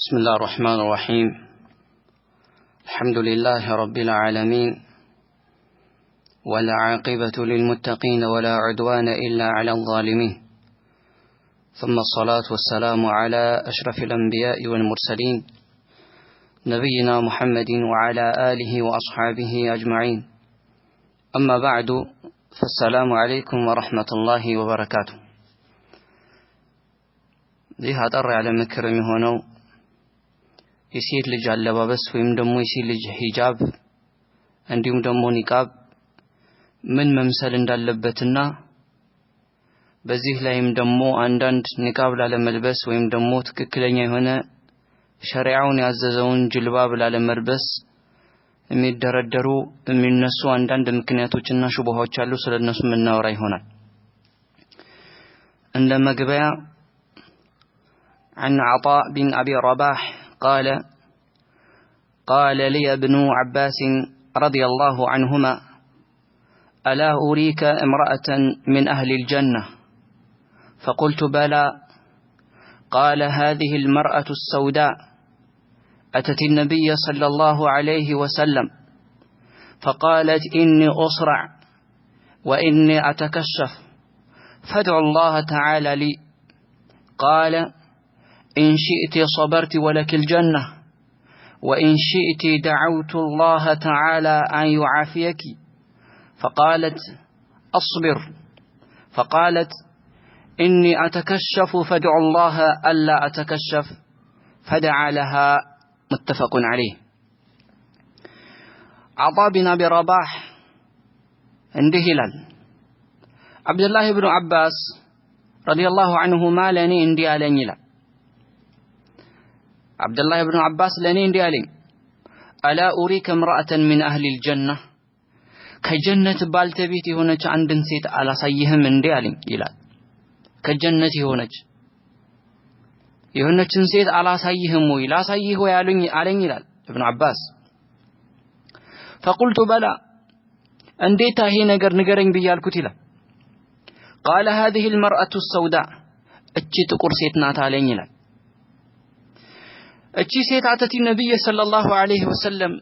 بسم الله الرحمن الرحيم. الحمد لله رب العالمين، والعاقبة للمتقين، ولا عدوان إلا على الظالمين، ثم الصلاة والسلام على أشرف الأنبياء والمرسلين، نبينا محمد وعلى آله وأصحابه أجمعين. أما بعد، فالسلام عليكم ورحمة الله وبركاته. ይህ አጠር ያለ ምክር የሚሆነው የሴት ልጅ አለባበስ ወይም ደግሞ የሴት ልጅ ሂጃብ እንዲሁም ደግሞ ኒቃብ ምን መምሰል እንዳለበትና በዚህ ላይም ደግሞ አንዳንድ ኒቃብ ላለመልበስ ወይም ደግሞ ትክክለኛ የሆነ ሸሪዓውን ያዘዘውን ጅልባብ ላለመልበስ የሚደረደሩ የሚነሱ አንዳንድ ምክንያቶችና ሹብሃዎች አሉ። ስለነሱ የምናወራ ይሆናል። እንደ መግቢያ፣ عن عطاء بن أبي رباح قال: قال لي ابن عباس رضي الله عنهما: ألا أريك امرأة من أهل الجنة؟ فقلت: بلى. قال: هذه المرأة السوداء، أتت النبي صلى الله عليه وسلم فقالت: إني أصرع وإني أتكشف، فادع الله تعالى لي. قال: إن شئت صبرت ولك الجنة، وإن شئت دعوت الله تعالى أن يعافيك. فقالت: أصبر. فقالت: إني أتكشف، فادع الله ألا أتكشف. فدعا لها. متفق عليه. ዓጣ ቢን አቢ ረባህ እንዲህ ይላል፣ አብዱላህ ብኑ አባስ ረዲየላሁ ዐንሁማ ለእኔ እንዲህ አለኝ ይላል። አብዱላህ ብኑ አባስ ለእኔ እንዲህ አለኝ፣ ألا أريك امرأة من أهل الجنة፣ ከጀነት ባልተቤት የሆነች አንድን ሴት አላሳይህም እንዴ አለኝ ይላል። ከጀነት የሆነችን ሴት አላሳይህም ወይ፣ ላሳይህ ወይ አሉኝ አለኝ ይላል እብኑ አባስ። فقلت بلى፣ እንዴታ ይሄ ነገር ንገረኝ ብዬ አልኩት ይላል። قال: هذه المرأة السوداء፣ እቺ ጥቁር ሴት ናት አለኝ ይላል። እቺ ሴት أتت النبي صلى الله عليه وسلم፣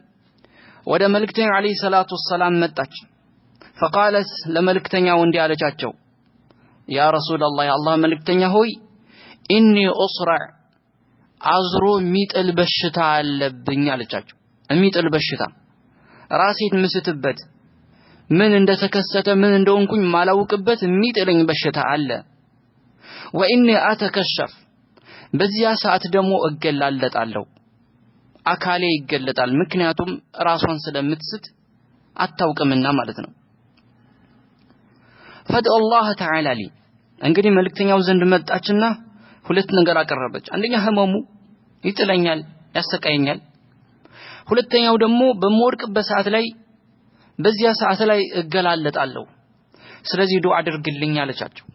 ወደ መልእክተኛው ዓለይሂ ሰላቱ ወሰላም መጣች። فقالت፣ ለመልእክተኛው እንዲህ አለቻቸው፣ يا رسول الله፣ የአላህ መልእክተኛ ሆይ፣ إني أصرع፣ አዝሮ የሚጥል በሽታ አለብኝ አለቻቸው። የሚጥል በሽታ፣ ራሴን ምስትበት፣ ምን እንደተከሰተ ምን እንደሆንኩኝ ማላውቅበት የሚጥለኝ በሽታ አለ። وإني أتكشف፣ በዚያ ሰዓት ደግሞ እገላለጣለሁ፣ አካሌ ይገለጣል። ምክንያቱም ራሷን ስለምትስት አታውቅምና ማለት ነው። فادع الله تعالى لي። እንግዲህ መልእክተኛው ዘንድ መጣችና ሁለት ነገር አቀረበች። አንደኛ ህመሙ ይጥለኛል፣ ያሰቃየኛል። ሁለተኛው ደግሞ በምወድቅበት ሰዓት ላይ በዚያ ሰዓት ላይ እገላለጣለሁ። ስለዚህ ዱዓ አድርግልኝ አለቻቸው።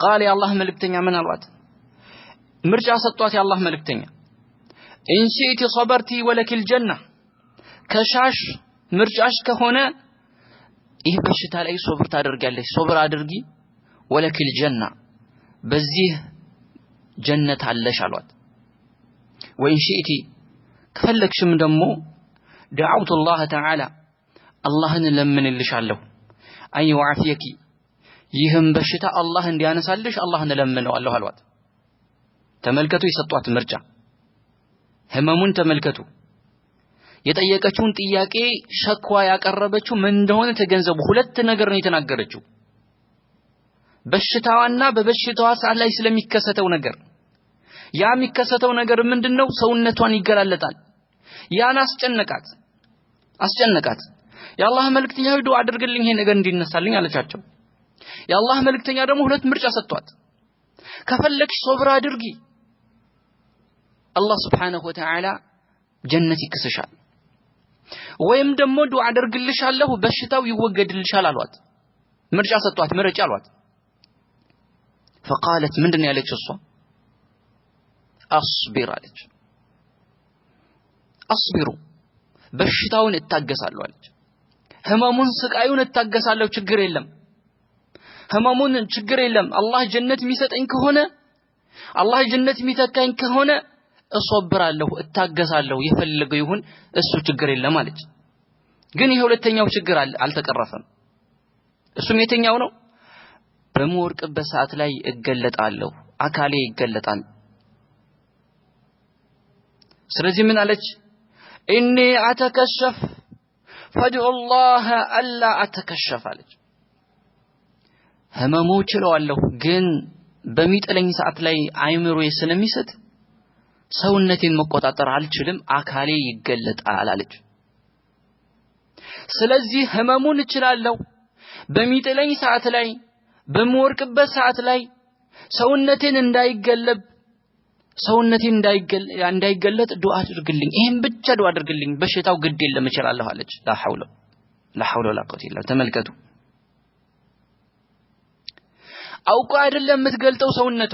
قال፣ የአላህ መልእክተኛ ምን አሏት? ምርጫ ሰጧት። የአላህ መልእክተኛ إن شئت صبرت ولك الجنة፣ ከሻሽ ምርጫሽ ከሆነ ይህ በሽታ ላይ ሶብር ታደርጊያለሽ፣ ሶብር አድርጊ፣ ولك الجنة፣ በዚህ ጀነት አለሽ አሏት። وإن شئت፣ ከፈለግሽም ደግሞ دعوت الله تعالى፣ አላህን እለምንልሻለሁ፣ أن يعافيك፣ ይህም በሽታ አላህ እንዲያነሳልሽ አላህን እለምነዋለሁ አሏት። ተመልከቱ የሰጧት ምርጫ፣ ህመሙን ተመልከቱ። የጠየቀችውን ጥያቄ ሸክዋ ያቀረበችው ምን እንደሆነ ተገንዘቡ። ሁለት ነገር ነው የተናገረችው። በሽታዋና በበሽታዋ ሰዓት ላይ ስለሚከሰተው ነገር። ያ የሚከሰተው ነገር ምንድነው? ሰውነቷን ይገላለጣል። ያን አስጨነቃት አስጨነቃት። የአላህ መልእክተኛ ዱዓ አድርግልኝ ይሄ ነገር እንዲነሳልኝ አለቻቸው። የአላህ መልእክተኛ ደግሞ ሁለት ምርጫ ሰጥቷት፣ ከፈለግሽ ሶብር አድርጊ፣ አላህ سبحانه وتعالى ጀነት ይክስሻል፣ ወይም ደግሞ ዱዓ አደርግልሻለሁ በሽታው ይወገድልሻል አሏት። ምርጫ ሰጧት፣ ምረጭ አሏት። فقالت፣ ምንድን ነው ያለችው እሷ? أصبر አለች። أصبر፣ በሽታውን እታገሳለሁ አለች። ህመሙን ስቃዩን እታገሳለሁ፣ ችግር የለም። ህመሙን ችግር የለም። አላህ ጀነት የሚሰጠኝ ከሆነ፣ አላህ ጀነት የሚተካኝ ከሆነ እሶብራለሁ፣ እታገሳለሁ፣ የፈለገው ይሁን እሱ ችግር የለም አለች። ግን ይሄ ሁለተኛው ችግር አልተቀረፈም። እሱም የትኛው ነው? በምወድቅበት ሰዓት ላይ እገለጣለሁ፣ አካሌ ይገለጣል። ስለዚህ ምን አለች? إني أتكشف فادع الله ألا أتكشف አለች። ህመሙ ችለዋለሁ፣ ግን በሚጥለኝ ሰዓት ላይ አይምሮዬ ስለሚስት ሰውነቴን መቆጣጠር አልችልም፣ አካሌ ይገለጣል አለች። ስለዚህ ህመሙን እችላለሁ፣ በሚጥለኝ ሰዓት ላይ በምወድቅበት ሰዓት ላይ ሰውነቴን እንዳይገለብ ሰውነቴን እንዳይገለጥ ዱዓ አድርግልኝ፣ ይሄን ብቻ ዱዓ አድርግልኝ፣ በሽታው ግድ የለም እችላለሁ አለች። ላ ሐውለ ወላ ቁወተ ኢላ። ተመልከቱ፣ አውቆ አይደለም የምትገልጠው ሰውነቷ፣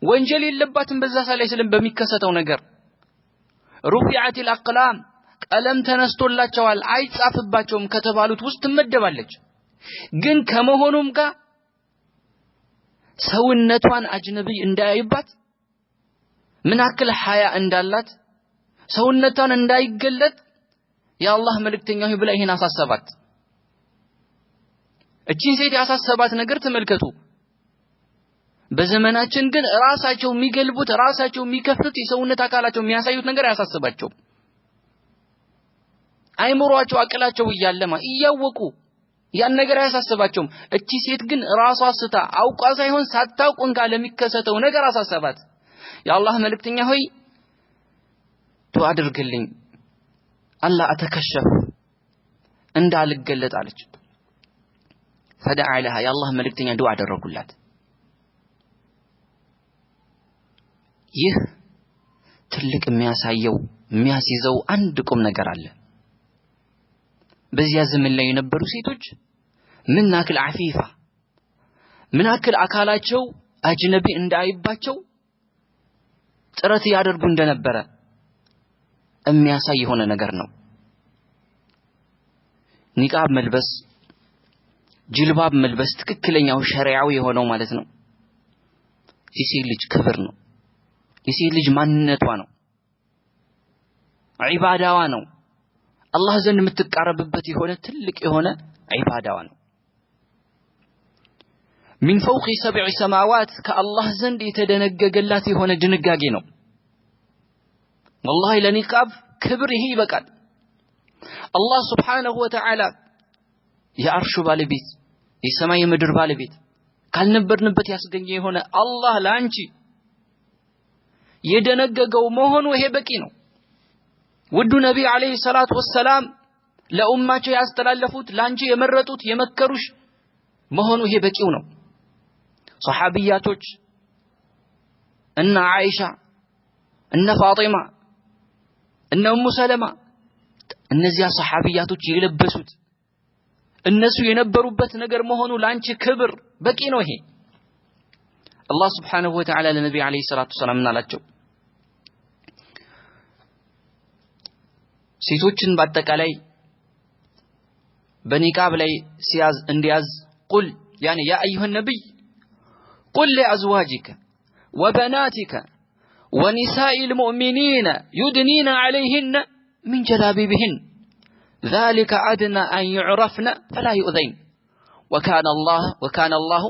ወንጀል የለባትም በዛ ላይ ስለም በሚከሰተው ነገር። ሩፊዓቲል አቅላም ቀለም ተነስቶላቸዋል አይጻፍባቸውም ከተባሉት ውስጥ ትመደባለች። ግን ከመሆኑም ጋር ሰውነቷን አጅነቢይ እንዳያይባት ምን አክል ሐያ እንዳላት ሰውነቷን እንዳይገለጥ የአላህ መልእክተኛ ሆይ ብላ ይሄን አሳሰባት። እቺን ሴት ያሳሰባት ነገር ተመልከቱ። በዘመናችን ግን ራሳቸው የሚገልቡት ራሳቸው የሚከፍቱት የሰውነት አካላቸው የሚያሳዩት ነገር አያሳስባቸው። አይምሯቸው አቅላቸው እያለማ እያወቁ ያን ነገር አያሳስባቸውም። እቺ ሴት ግን ራሷ ስታ አውቋ ሳይሆን ሳታውቅ እንኳን ለሚከሰተው ነገር አሳሰባት። የአላህ መልእክተኛ ሆይ ዱዓ አድርግልኝ አላ አተከሸፍ እንዳልገለጥ አለች። ፈደዓ ለሃ የአላህ መልእክተኛ ዱዓ አደረጉላት። ይህ ትልቅ የሚያሳየው የሚያስይዘው አንድ ቁም ነገር አለ። በዚያ ዘመን ላይ የነበሩ ሴቶች ምን ያክል አፊፋ ምን ያክል አካላቸው አጅነቢ እንዳይባቸው ጥረት ያደርጉ እንደነበረ የሚያሳይ የሆነ ነገር ነው። ኒቃብ መልበስ ጅልባብ መልበስ ትክክለኛው ሸሪዓዊ የሆነው ማለት ነው የሴት ልጅ ክብር ነው። የሴት ልጅ ማንነቷ ነው፣ ዒባዳዋ ነው። አላህ ዘንድ የምትቃረብበት የሆነ ትልቅ የሆነ ዒባዳዋ ነው። ሚን ፈውቂ ሰብዕ ሰማዋት ከአላህ ዘንድ የተደነገገላት የሆነ ድንጋጌ ነው። ወላሂ ለኒቃብ ክብር ይሄ ይበቃል። አላህ ሱብሓነሁ ወተዓላ የአርሹ ባለቤት የሰማይ የምድር ባለቤት ካልነበርንበት ያስገኘ የሆነ አላህ ለአንቺ የደነገገው መሆኑ ይሄ በቂ ነው። ውዱ ነቢ ዓለይሂ ሰላቱ ወሰላም ለኡማቸው ያስተላለፉት ላንቺ የመረጡት የመከሩሽ መሆኑ ይሄ በቂው ነው። ሰሐቢያቶች እነ አይሻ እነ ፋጢማ እነ ኡሙ ሰለማ እነዚያ ሰሐቢያቶች የለበሱት እነሱ የነበሩበት ነገር መሆኑ ላንቺ ክብር በቂ ነው። ይሄ አላህ ሱብሓነሁ ወተዓላ ለነቢ ዓለይሂ ሰላቱ ወሰላም ምን አላቸው? ሴቶችን በአጠቃላይ በኒቃብ ላይ ሲያዝ እንዲያዝ ቁል ያኒ ያ አዩሃ ነቢይ ቁል ሊአዝዋጂከ ወበናቲከ ወኒሳኢል ሙእሚኒነ ዩድኒነ ዐለይሂነ ሚን ጀላቢቢሂን ذلك أدنى أن يعرفن فلا يؤذين وكان الله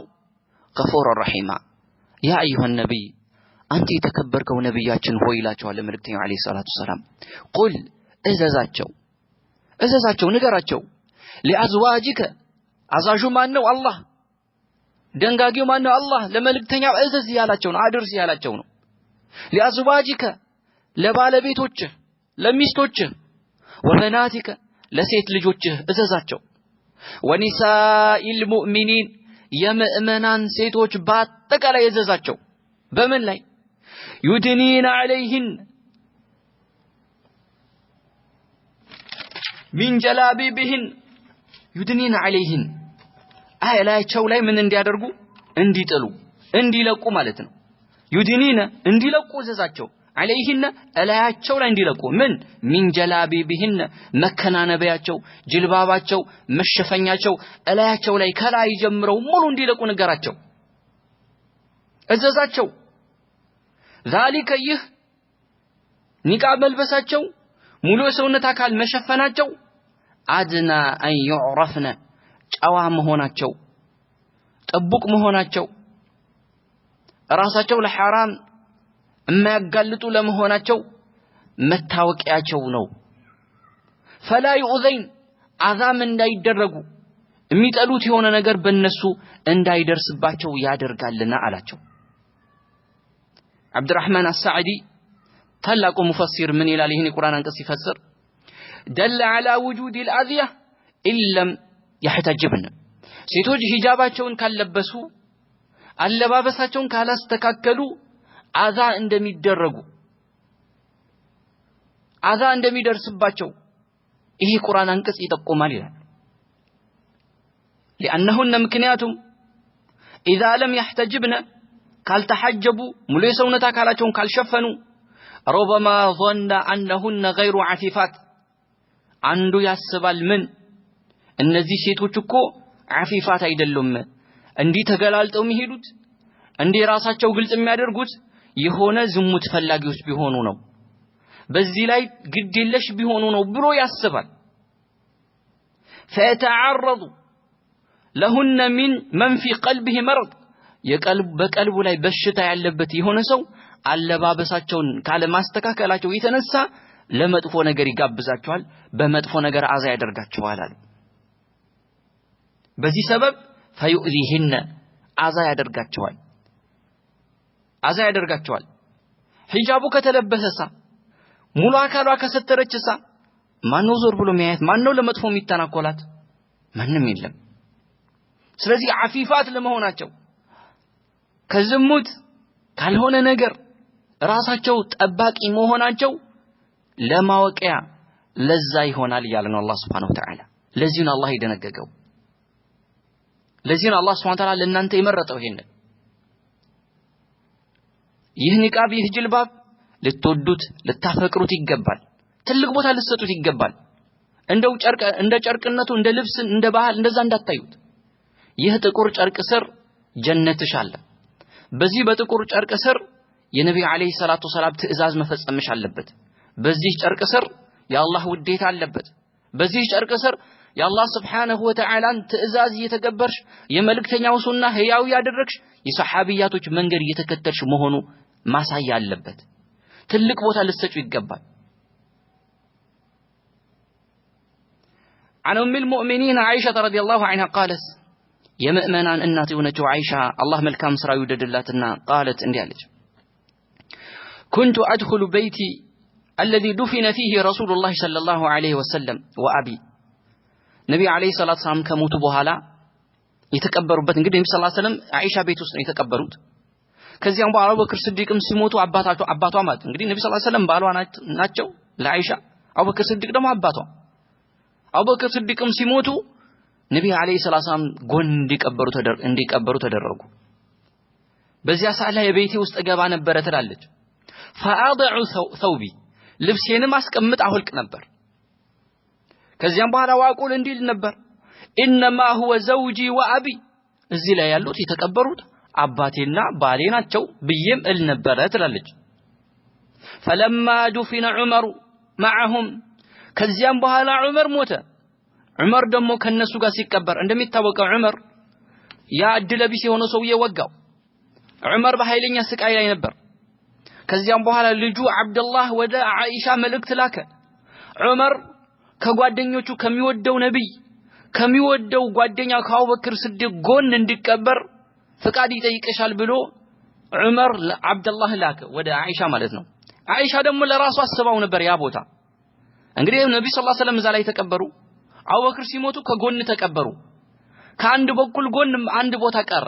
غفورا رحيما። يا أيها النبي አንተ የተከበርከው ነቢያችን ሆይ ይላቸዋል ለመልእክተኛው ዓለይሂ ሰላቱ ወሰላም። ቁል እዘዛቸው እዘዛቸው ንገራቸው ሊአዝዋጂከ አዛዡ ማን ነው? አላህ። ደንጋጊው ማን ነው? አላህ። ለመልእክተኛው እዘዝ ያላቸው ነው፣ አድርስ ያላቸው ነው። ሊአዝዋጂከ ለባለቤቶችህ ለሚስቶችህ፣ ወበናቲከ ለሴት ልጆችህ እዘዛቸው፣ ወኒሳኢል ሙእሚኒን የምእመናን ሴቶች በአጠቃላይ እዘዛቸው። በምን ላይ? ዩድኒነ ዐለይሂን ሚን ጀላቢቢሂን ዩድኒነ ዐለይሂን ላያቸው ላይ ምን እንዲያደርጉ? እንዲጥሉ እንዲለቁ ማለት ነው። ዩድኒነ እንዲለቁ እዘዛቸው። ዐለይሂነ እላያቸው ላይ እንዲለቁ ምን ሚን ጀላቢቢሂን መከናነቢያቸው፣ ጅልባባቸው፣ መሸፈኛቸው እላያቸው ላይ ከላይ ጀምረው ሙሉ እንዲለቁ ንገራቸው፣ እዘዛቸው። ذلك ይህ ኒቃብ መልበሳቸው ሙሉ የሰውነት አካል መሸፈናቸው አድና አን يعرفن ጨዋ መሆናቸው ጥቡቅ መሆናቸው ራሳቸው ለሐራም የማያጋልጡ ለመሆናቸው መታወቂያቸው ነው። فلا يؤذين አዛም እንዳይደረጉ የሚጠሉት የሆነ ነገር በእነሱ እንዳይደርስባቸው ያደርጋልና አላቸው። አብዱራህማን አሳዕዲ ታላቁ ሙፈሲር ምን ይላል? ይህን የቁርአን አንቀጽ ሲፈስር ደለ ዐላ ውጁድ አልአዝያ ኢለም يحتجبن ሴቶች ሂጃባቸውን ካለበሱ አለባበሳቸውን ካላስተካከሉ አዛ እንደሚደረጉ አዛ እንደሚደርስባቸው ይሄ ቁርአን አንቀጽ ይጠቁማል ይላል። لأنهن ምክንያቱም إذا لم يحتجبن ካልተሐጀቡ ሙሉ የሰውነት አካላቸውን ካልሸፈኑ ربما ظن أنهن غير عفيفات አንዱ ያስባል ምን እነዚህ ሴቶች እኮ ዓፊፋት አይደሉም፣ እንዲህ ተገላልጠው የሚሄዱት እንዲህ ራሳቸው ግልጽ የሚያደርጉት የሆነ ዝሙት ፈላጊዎች ቢሆኑ ነው፣ በዚህ ላይ ግድ የለሽ ቢሆኑ ነው ብሎ ያስባል። فيتعرض لهن من من في قلبه مرض በቀልቡ ላይ በሽታ ያለበት የሆነ ሰው አለባበሳቸውን ካለማስተካከላቸው የተነሳ ለመጥፎ ነገር ይጋብዛቸዋል፣ በመጥፎ ነገር አዛ ያደርጋቸዋል አሉ። በዚህ ሰበብ فيؤذيهن አዛ ያደርጋቸዋል አዛ ያደርጋቸዋል። ሂጃቡ ከተለበሰሳ ሙሉ አካሏ ከሰተረችሳ ማነው ዞር ብሎ የሚያያት? ማነው ለመጥፎ የሚተናኮላት? ማንም የለም። ስለዚህ ዓፊፋት ለመሆናቸው ከዝሙት ካልሆነ ነገር ራሳቸው ጠባቂ መሆናቸው ለማወቂያ ለዛ ይሆናል እያለ ነው አላህ Subhanahu Wa Ta'ala። ለዚህ ነው አላህ የደነገገው። ለዚህ ነው አላህ Subhanahu Wa Ta'ala ለእናንተ የመረጠው ይሄንን። ይህ ኒቃብ ይህ ጅልባብ ልትወዱት ልታፈቅሩት ይገባል። ትልቅ ቦታ ልትሰጡት ይገባል። እንደው ጨርቅ እንደ ጨርቅነቱ እንደ ልብስ እንደ ባህል እንደዛ እንዳታዩት። ይህ ጥቁር ጨርቅ ስር ጀነትሽ አለ። በዚህ በጥቁር ጨርቅ ስር የነብዩ አለይሂ ሰላቱ ሰላም ትእዛዝ መፈጸምሽ አለበት። በዚህ ጨርቅ ስር የአላህ ውዴታ አለበት። በዚህ ጨርቅ ስር የአላህ Subhanahu Wa Ta'ala ትእዛዝ እየተገበርሽ የመልእክተኛው ሱና ህያው ያደረግሽ የሰሃቢያቶች መንገድ እየተከተልሽ መሆኑ ማሳያ አለበት። ትልቅ ቦታ ልትሰጪው ይገባል። عن أم المؤمنين عائشة رضي الله عنها قالت የምእመናን እናት የሆነችው አይሻ አላህ መልካም ስራ ይውደድላትና قالت እንዲህ አለች كنت أدخل بيتي الذي دفن فيه رسول الله صلى الله عليه وسلم وأبي ነቢ عليه الصلاة والسلام ከሞቱ በኋላ የተቀበሩበት እንግዲህ ነቢ صلى الله عليه وسلم አይሻ ቤት ውስጥ ነው የተቀበሩት። ከዚያም በኋላ አቡበክር ስዲቅም ሲሞቱ አባታቸው አባቷ ማለት እንግዲህ ነቢ صلى الله عليه وسلم ባሏ ናቸው ለአይሻ፣ አቡበክር ስዲቅ ደግሞ አባቷ። አቡበክር ስዲቅም ሲሞቱ ነቢ عليه الصلاة والسلام ጎን እንዲቀበሩ ተደረጉ። በዚያ ሰዓት ላይ የቤቴ ውስጥ ገባ ነበረ ትላለች። فأضع ثوبي ልብሴንም አስቀምጥ አሁልቅ ነበር። ከዚያም በኋላ وأقول እንዲል ነበር إنما هو زوجي وأبي እዚህ ላይ ያሉት የተቀበሩት አባቴና ባሌ ናቸው ብዬም እል ነበረ ትላለች። فلما دفن عمر معهم ከዚያም በኋላ ዑመር ሞተ። ዑመር ደግሞ ከነሱ ጋር ሲቀበር እንደሚታወቀው ዑመር ያ እድለቢስ የሆነው ሰውዬ ወጋው። ዑመር በኃይለኛ ስቃይ ላይ ነበር። ከዚያም በኋላ ልጁ አብደላህ ወደ አይሻ መልእክት ላከ። ዑመር ከጓደኞቹ ከሚወደው ነብይ ከሚወደው ጓደኛ ከአቡበክር ስዲቅ ጎን እንዲቀበር ፍቃድ ይጠይቅሻል ብሎ ዑመር አብደላህ ላከ ወደ አይሻ ማለት ነው። አይሻ ደግሞ ለራሷ አስባው ነበር ያ ቦታ። እንግዲህ ነብይ ሰለላሁ ዐለይሂ ወሰለም እዛ ላይ ተቀበሩ። አቡበክር ሲሞቱ ከጎን ተቀበሩ። ከአንድ በኩል ጎን አንድ ቦታ ቀረ።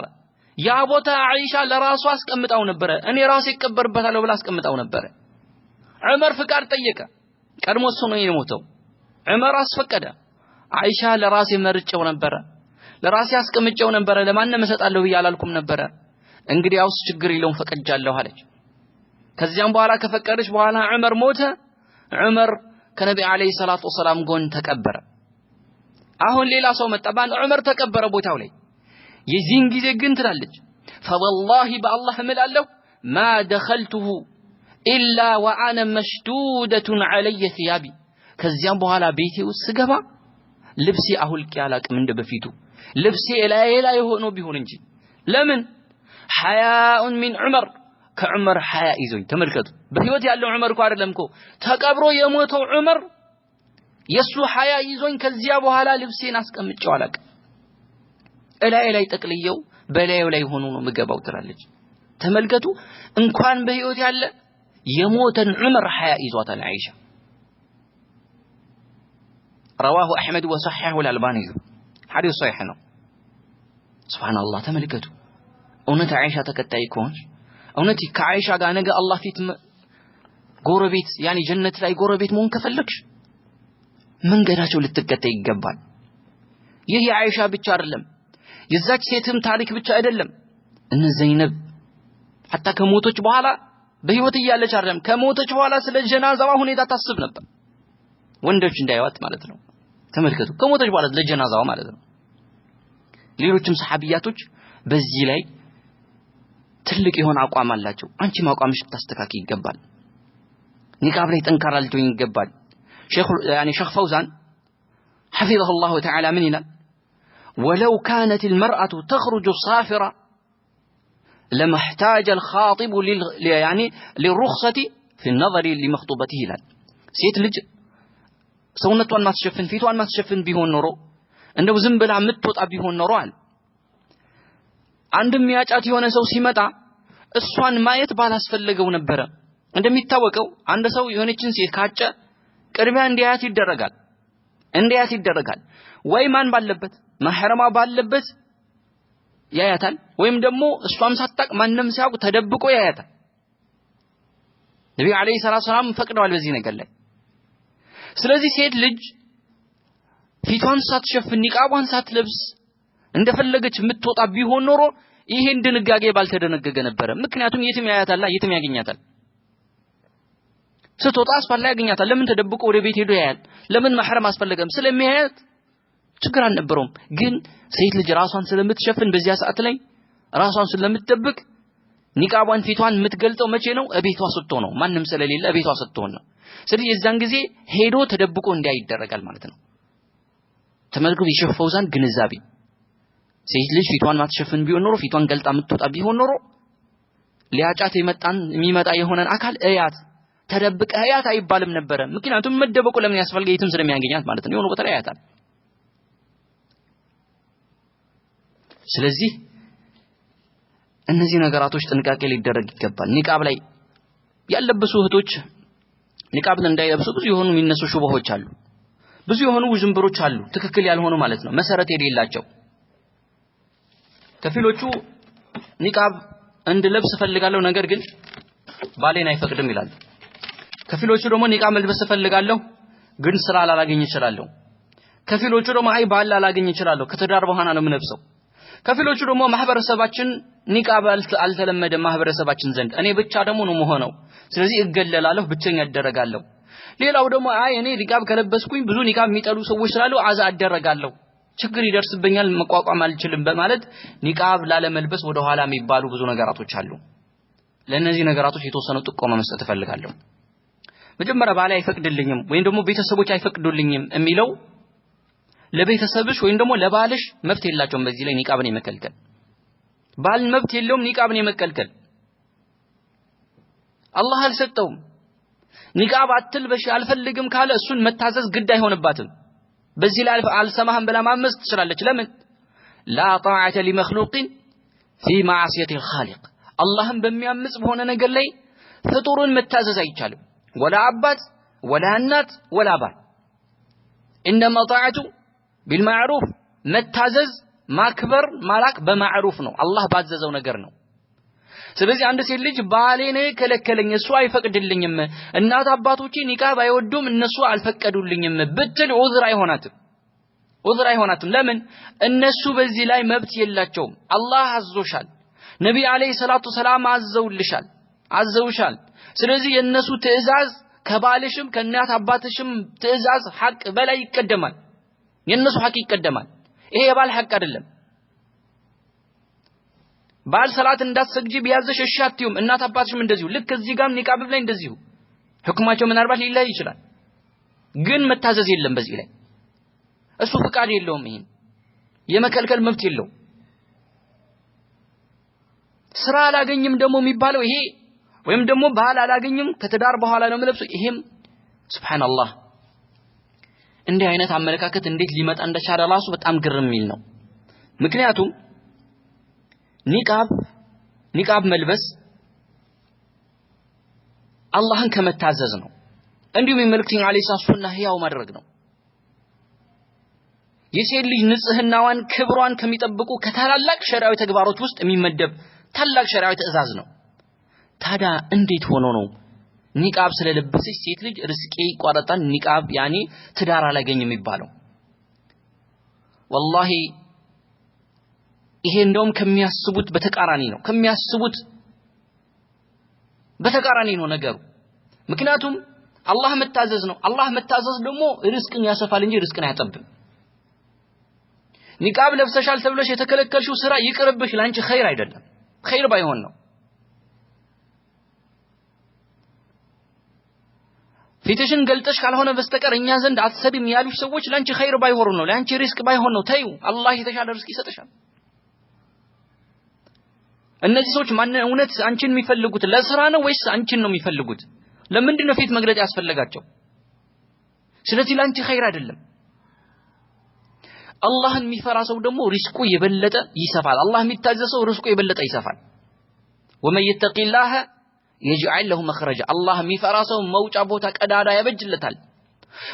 ያ ቦታ አይሻ ለራሷ አስቀምጣው ነበረ። እኔ ራሴ እቀበርበታለሁ ብላ አስቀምጣው ነበረ። ዑመር ፍቃድ ጠየቀ። ቀድሞ እሱ ነው የሞተው። ዑመር አስፈቀደ። አይሻ ለራሴ መርጬው ነበረ፣ ለራሴ አስቀምጬው ነበረ፣ ለማንም እሰጣለሁ ብዬ አላልኩም ነበረ። እንግዲያውስ ችግር የለውም ፈቅጃለሁ አለች። ከዚያም በኋላ ከፈቀደች በኋላ ዑመር ሞተ። ዑመር ከነቢ አለይሂ ሰላቱ ወሰላም ጎን ተቀበረ። አሁን ሌላ ሰው መጣ። ባን ዑመር ተቀበረ ቦታው ላይ። የዚህን ጊዜ ግን ትላለች ፈወላሂ በአላህ እምላለሁ ما دخلته إلا وأنا مشدودة علي ثيابي። ከዚያም በኋላ ቤቴ ውስጥ ስገባ ልብሴ አሁልቄ አላቅም እንደ በፊቱ፣ ልብሴ እላዬ ላይ ሆኖ ቢሆን እንጂ። ለምን? حياء من عمر፣ ከዑመር ሐያ ይዞኝ። ተመልከቱ፣ በህይወት ያለው ዑመር እኮ አይደለም እኮ፣ ተቀብሮ የሞተው ዑመር፣ የሱ ሐያ ይዞኝ ከዚያ በኋላ ልብሴን አስቀምጬው አላቅም፣ እላዬ ላይ ጠቅልየው በላዩ ላይ ሆኖ ነው ምገባው ትላለች። ተመልከቱ፣ እንኳን በህይወት ያለ የሞተን ዑመር ሐያ ይዟታል አይሻ። رواه أحمد وصححه الألباني፣ ሐዲስ ሶሒህ ነው። ሱብሃንአላህ፣ ተመልከቱ። እውነት አይሻ ተከታይ ከሆንሽ፣ እውነት ከአይሻ ጋር ነገ አላህ ፊት ጎረቤት፣ ያኒ ጀነት ላይ ጎረቤት መሆን ከፈለግሽ መንገዳቸው ልትከተይ ይገባል። ይህ የአይሻ ብቻ አይደለም፣ የዛች ሴትም ታሪክ ብቻ አይደለም። እነ ዘይነብ ሐታ ከሞተች በኋላ፣ በህይወት እያለች አይደለም፣ ከሞተች በኋላ ስለ ጀናዛዋ ሁኔታ ታስብ ነበር፣ ወንዶች እንዳይዋት ማለት ነው። ተመልከቱ፣ ከሞተች በኋላ ለጀናዛዋ ማለት ነው። ሌሎችም ሰሐቢያቶች በዚህ ላይ ትልቅ የሆነ አቋም አላቸው። አንቺም አቋምሽ ልታስተካክይ ይገባል። ኒቃብ ላይ ጠንካራ ልትሆኝ ይገባል። ሼኽ ያኒ ሼኽ ፈውዛን حفظه الله تعالى ምን ይላል? ولو كانت المرأة تخرج صافرة لما احتاج الخاطب يعني للرخصة في النظر لمخطوبته ይላል። ሴት ልጅ ሰውነቷን ማትሸፍን፣ ፊቷን ማትሸፍን ቢሆን ኖሮ፣ እንደው ዝም ብላ የምትወጣ ቢሆን ኖሮ አለ፣ አንድ የሚያጫት የሆነ ሰው ሲመጣ እሷን ማየት ባላስፈለገው ነበረ። እንደሚታወቀው አንድ ሰው የሆነችን ሴት ካጨ ቅድሚያ እንዲያያት ይደረጋል፣ እንዲያያት ይደረጋል። ወይ ማን ባለበት፣ መሐረማ ባለበት ያያታል፣ ወይም ደግሞ እሷም ሳታቅ፣ ማንም ሳያውቅ ተደብቆ ያያታል። ነቢዩ ዓለይሂ ሰላቱ ሰላም ፈቅደዋል በዚህ ነገር ላይ። ስለዚህ ሴት ልጅ ፊቷን ሳትሸፍን፣ ኒቃቧን ሳትለብስ እንደፈለገች የምትወጣ ቢሆን ኖሮ ይሄን ድንጋጌ ባልተደነገገ ነበረ። ምክንያቱም የትም ያያታል፣ የትም ያገኛታል። ስትወጣ አስፋልት ላይ ያገኛታል። ለምን ተደብቆ ወደ ቤት ሄዶ ያያል? ለምን መሐረም አስፈለገም? ስለሚያያት ችግር አልነበረውም። ግን ሴት ልጅ ራሷን ስለምትሸፍን፣ በዚያ ሰዓት ላይ ራሷን ስለምትደብቅ፣ ኒቃቧን ፊቷን የምትገልጠው መቼ ነው? እቤቷ ስትሆን ነው። ማንም ስለሌለ እቤቷ ስትሆን ነው። ስለዚህ የዛን ጊዜ ሄዶ ተደብቆ እንዲያይ ይደረጋል ማለት ነው። ተመልከቱ የሼህ ፈውዛን ግንዛቤ። ሴት ልጅ ፊቷን ማትሸፍን ቢሆን ኖሮ፣ ፊቷን ገልጣ የምትወጣ ቢሆን ኖሮ ሊያጫት የመጣን የሚመጣ የሆነን አካል እያት፣ ተደብቀህ እያት አይባልም ነበረ። ምክንያቱም መደበቁ ለምን ያስፈልገ? የትም ስለሚያገኛት ማለት ነው። የሆነ ቦታ ላይ ያያታል። ስለዚህ እነዚህ ነገራቶች ጥንቃቄ ሊደረግ ይገባል። ኒቃብ ላይ ያለበሱ እህቶች ኒቃብን እንዳይለብሱ ብዙ የሆኑ የሚነሱ ሹብሆች አሉ። ብዙ የሆኑ ውዥንብሮች አሉ። ትክክል ያልሆኑ ማለት ነው፣ መሰረት የሌላቸው። ከፊሎቹ ኒቃብ እንድለብስ እፈልጋለሁ፣ ነገር ግን ባሌን አይፈቅድም ይላሉ። ከፊሎቹ ደግሞ ኒቃብ መልበስ እፈልጋለሁ፣ ግን ስራ ላላገኝ እችላለሁ። ከፊሎቹ ደግሞ አይ ባል ላላገኝ እችላለሁ፣ ከትዳር በኋላ ነው የምለብሰው። ከፊሎቹ ደግሞ ማህበረሰባችን ኒቃብ አልተለመደም ማህበረሰባችን ዘንድ፣ እኔ ብቻ ደግሞ ነው የምሆነው፣ ስለዚህ እገለላለሁ፣ ብቸኛ እደረጋለሁ። ሌላው ደግሞ አይ እኔ ኒቃብ ከለበስኩኝ ብዙ ኒቃብ የሚጠሉ ሰዎች ስላሉ አዛ አደረጋለሁ፣ ችግር ይደርስብኛል፣ መቋቋም አልችልም በማለት ኒቃብ ላለመልበስ ወደ ኋላ የሚባሉ ብዙ ነገራቶች አሉ። ለእነዚህ ነገራቶች የተወሰነ ጥቆማ መስጠት እፈልጋለሁ። መጀመሪያ ባሌ አይፈቅድልኝም ወይም ደግሞ ቤተሰቦች አይፈቅዱልኝም የሚለው፣ ለቤተሰብሽ ወይም ደግሞ ለባልሽ መብት የላቸውም በዚህ ላይ ኒቃብን የመከልከል። ባል መብት የለውም ኒቃብን የመከልከል፣ አላህ አልሰጠውም። ኒቃብ አትልበሽ አልፈልግም ካለ እሱን መታዘዝ ግድ አይሆንባትም። በዚህ ላይ አልሰማህም ብላ ማመፅ ትችላለች። ለምን? لا طاعة لمخلوق في معصية الخالق። አላህን በሚያምጽ በሆነ ነገር ላይ ፍጡሩን መታዘዝ አይቻልም። ወላ አባት፣ ወላ እናት፣ ወላ ባል። إنما الطاعة بالمعروف። መታዘዝ፣ ማክበር፣ ማላቅ በማዕሩፍ ነው፣ አላህ ባዘዘው ነገር ነው። ስለዚህ አንድ ሴት ልጅ ባሌን ከለከለኝ፣ እሱ አይፈቅድልኝም፣ እናት አባቶቼ ኒቃብ አይወዱም፣ እነሱ አልፈቀዱልኝም ብትል ዑዝር አይሆናትም። ዑዝር አይሆናትም። ለምን? እነሱ በዚህ ላይ መብት የላቸውም። አላህ አዞሻል። ነቢይ ዓለይሂ ሰላቱ ሰላም አዘውልሻል፣ አዘውሻል። ስለዚህ የእነሱ ትዕዛዝ ከባልሽም ከእናት አባትሽም ትዕዛዝ ሐቅ በላይ ይቀደማል። የእነሱ ሐቅ ይቀደማል። ይሄ የባል ሐቅ አይደለም። ባል ሰላት እንዳትሰግጂ ቢያዘሽ እሺ አትዩም። እናት አባትሽም እንደዚሁ። ልክ እዚህ ጋርም ኒቃብ ላይ እንደዚሁ ሁክማቸው ምናልባት ሊለያይ ይችላል፣ ግን መታዘዝ የለም በዚህ ላይ እሱ ፍቃድ የለውም። ይሄን የመከልከል መብት የለውም። ስራ አላገኝም ደግሞ የሚባለው ይሄ ወይም ደግሞ ባል አላገኝም ከትዳር በኋላ ነው የምለብሰው፣ ይሄም ሱብሃንአላህ እንዲህ አይነት አመለካከት እንዴት ሊመጣ እንደቻለ ራሱ በጣም ግርም የሚል ነው። ምክንያቱም ኒቃብ መልበስ አላህን ከመታዘዝ ነው። እንዲሁም የመልእክተኛው ዓለይሂ ሰላቱ ሱና ህያው ማድረግ ነው። የሴት ልጅ ንጽህናዋን ክብሯን ከሚጠብቁ ከታላላቅ ሸሪዓዊ ተግባሮች ውስጥ የሚመደብ ታላቅ ሸሪዓዊ ትዕዛዝ ነው። ታዲያ እንዴት ሆኖ ነው ኒቃብ ስለለበሰች ሴት ልጅ ርስቄ ይቋረጣል፣ ኒቃብ ያኔ ትዳር አላገኝም የሚባለው? ወላሂ ይሄ እንደውም ከሚያስቡት በተቃራኒ ነው። ከሚያስቡት በተቃራኒ ነው ነገሩ። ምክንያቱም አላህ መታዘዝ ነው። አላህ መታዘዝ ደግሞ ርስቅን ያሰፋል እንጂ ርስቅን አያጠብም። ኒቃብ ለብሰሻል ተብለሽ የተከለከልሽው ስራ ይቅርብሽ፣ ላንቺ ኸይር አይደለም። ኸይር ባይሆን ነው። ፊትሽን ገልጠሽ ካልሆነ በስተቀር እኛ ዘንድ አትሰሪም ያሉሽ ሰዎች ላንቺ ኸይር ባይሆኑ ነው፣ ላንቺ ሪስክ ባይሆን ነው። ተይው፣ አላህ የተሻለ ሪስክ ይሰጥሻል። እነዚህ ሰዎች ማን እውነት አንቺን የሚፈልጉት ለስራ ነው ወይስ አንቺን ነው የሚፈልጉት? ለምንድን ነው ፊት መግለጥ ያስፈለጋቸው? ስለዚህ ላንቺ ኸይር አይደለም። አላህን የሚፈራ ሰው ደግሞ ሪስቁ የበለጠ ይሰፋል። አላህ የሚታዘዝ ሰው ሪስቁ የበለጠ ይሰፋል። ومن يتق الله يجعل له مخرجا። አላህ የሚፈራ ሰው መውጫ ቦታ ቀዳዳ ያበጅለታል።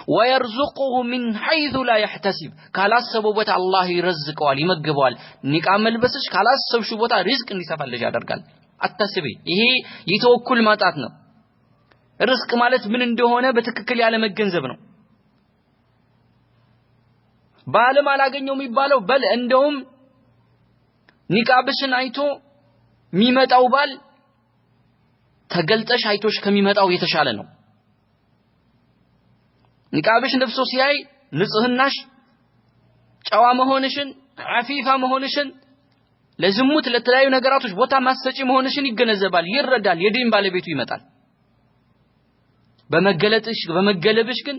ويرزقه من حيث لا يحتسب። ካላሰበው ቦታ አላህ ይረዝቀዋል፣ ይመግበዋል። ኒቃብ መልበስሽ ካላሰብሽው ቦታ ሪዝቅ እንዲሰፋልሽ ያደርጋል። አታስቢ። ይሄ የተወኩል ማጣት ነው። ሪዝቅ ማለት ምን እንደሆነ በትክክል ያለ መገንዘብ ነው። ባለም አላገኘው የሚባለው በል እንደውም ኒቃብሽን አይቶ የሚመጣው ባል ተገልጠሽ አይቶሽ ከሚመጣው የተሻለ ነው። ኒቃብሽ ለብሶ ሲያይ ንጽህናሽ፣ ጨዋ መሆንሽን፣ አፊፋ መሆንሽን፣ ለዝሙት ለተለያዩ ነገራቶች ቦታ ማሰጪ መሆንሽን ይገነዘባል፣ ይረዳል። የዲን ባለቤቱ ይመጣል። በመገለጥሽ በመገለብሽ ግን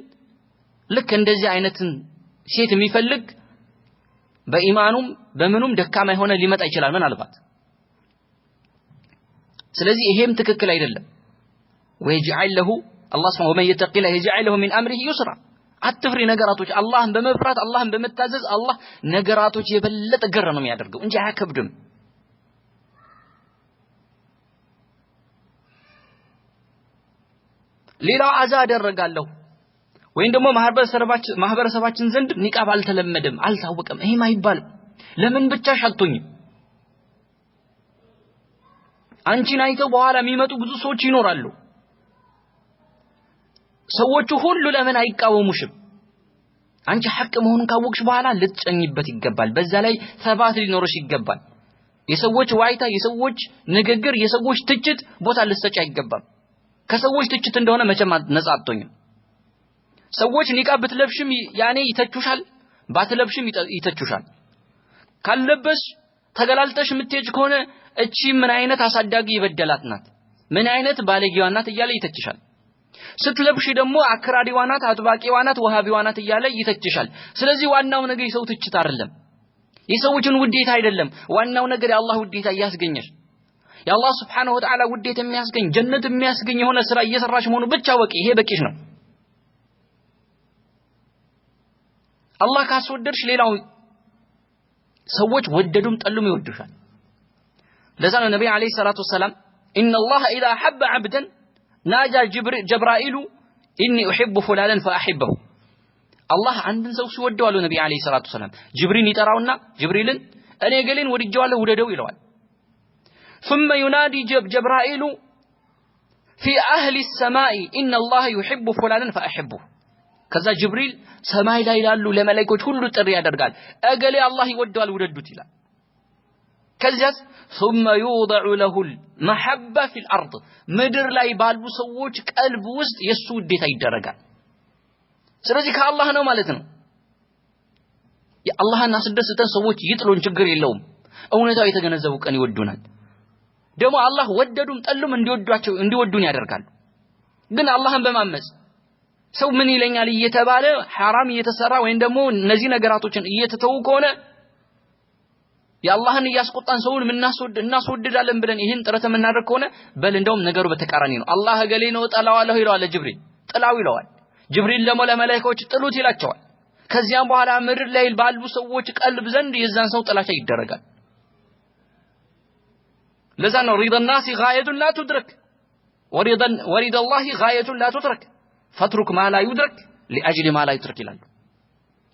ልክ እንደዚህ አይነትን ሴት የሚፈልግ በኢማኑም በምኑም ደካማ የሆነ ሊመጣ ይችላል ምናልባት። ስለዚህ ይሄም ትክክል አይደለም። ويجعل له አላህ سبحانه ومن يتق الله يجعل له من أمره يسرا። አትፍሪ ነገራቶች አላህን በመፍራት አላህን በመታዘዝ አላህ ነገራቶች የበለጠ ገር ነው የሚያደርገው እንጂ አያከብድም። ሌላው አዛ አደረጋለሁ ወይም ደግሞ ማህበረሰባችን ዘንድ ኒቃብ አልተለመደም፣ አልታወቀም። ይሄም አይባልም። ለምን ብቻሽ አትሆኝም? አንቺን አይተው በኋላ የሚመጡ ብዙ ሰዎች ይኖራሉ። ሰዎቹ ሁሉ ለምን አይቃወሙሽም? አንቺ ሐቅ መሆኑን ካወቅሽ በኋላ ልትጨኝበት ይገባል። በዛ ላይ ተባት ሊኖርሽ ይገባል። የሰዎች ዋይታ፣ የሰዎች ንግግር፣ የሰዎች ትችት ቦታ ልትሰጪ አይገባም። ከሰዎች ትችት እንደሆነ መቼም ነፃ አትሆኝም። ሰዎች ኒቃብ ብትለብሽም ያኔ ይተቹሻል፣ ባትለብሽም ይተቹሻል። ካልለበስሽ ተገላልጠሽ የምትሄጅ ከሆነ እቺ ምን አይነት አሳዳጊ የበደላት ናት፣ ምን አይነት ባለጌዋ ናት እያለ ይተችሻል። ስትለብሽ ደግሞ አክራሪዋ ናት፣ አጥባቂዋ ናት፣ ወሃቢዋ ናት እያለ ይተችሻል። ስለዚህ ዋናው ነገር የሰው ትችት አይደለም፣ የሰዎችን ውዴታ አይደለም። ዋናው ነገር የአላህ ውዴታ እያስገኘሽ የአላህ Subhanahu Wa Ta'ala ውዴታ የሚያስገኝ ጀነት የሚያስገኝ የሆነ ስራ እየሰራሽ መሆኑ ብቻ ወቂ። ይሄ በቂሽ ነው። አላህ ካስወደድሽ ሌላው ሰዎች ወደዱም ጠሉም ይወዱሻል። ለዛ ነው ነብይ አለይሂ ሰላቱ ወሰላም إن الله إذا أحب عبدا ناجى جبرائيل إني أحب فلانا فأحبه። አላህ አንድን ሰው ሲወደው አሉ ነብይ አለይሂ ሰላቱ ወሰላም ጅብሪል ይጠራውና ጅብሪልን እኔ ገሌን ወድጄዋለሁ ውደደው ይለዋል። ثم ينادي جبرائيل في أهل السماء إن الله يحب فلانا فأحبه። ከዛ ጅብሪል ሰማይ ላይ ላሉ ለመላእክቶች ሁሉ ጥሪ ያደርጋል። እገሌ አላህ ይወደዋል ውደዱት ይላል። ከዚያስ ثم يوضع له المحبة في الأرض ምድር ላይ ባሉ ሰዎች ቀልብ ውስጥ የሱ ውዴታ ይደረጋል። ስለዚህ ከአላህ ነው ማለት ነው። የአላህን አስደስተን ሰዎች ይጥሉን ችግር የለውም። እውነታው የተገነዘቡ ቀን ይወዱናል። ደግሞ አላህ ወደዱም ጠሉም እንዲወዷቸው እንዲወዱን ያደርጋሉ። ግን አላህን በማመጽ ሰው ምን ይለኛል እየተባለ ሐራም እየተሰራ ወይም ደግሞ እነዚህ ነገራቶችን እየተተው ከሆነ የአላህን እያስቆጣን ሰውን እናስወድዳለን ብለን ይህን ጥረት የምናደርግ ከሆነ በል እንደውም ነገሩ በተቃራኒ ነው። አላህ እገሌ ነው እጠላዋለሁ ይለዋል ጅብሪል፣ ጥላው ይለዋል። ጅብሪል ደግሞ ለመላእክቶች ጥሉት ይላቸዋል። ከዚያም በኋላ ምድር ላይ ባሉ ሰዎች ቀልብ ዘንድ የዛን ሰው ጥላቻ ይደረጋል። ለዛ ነው رضا الناس غاية لا تدرك ورضا الله غاية لا تترك فاترك ما لا يدرك لأجل ما لا يترك ይላሉ።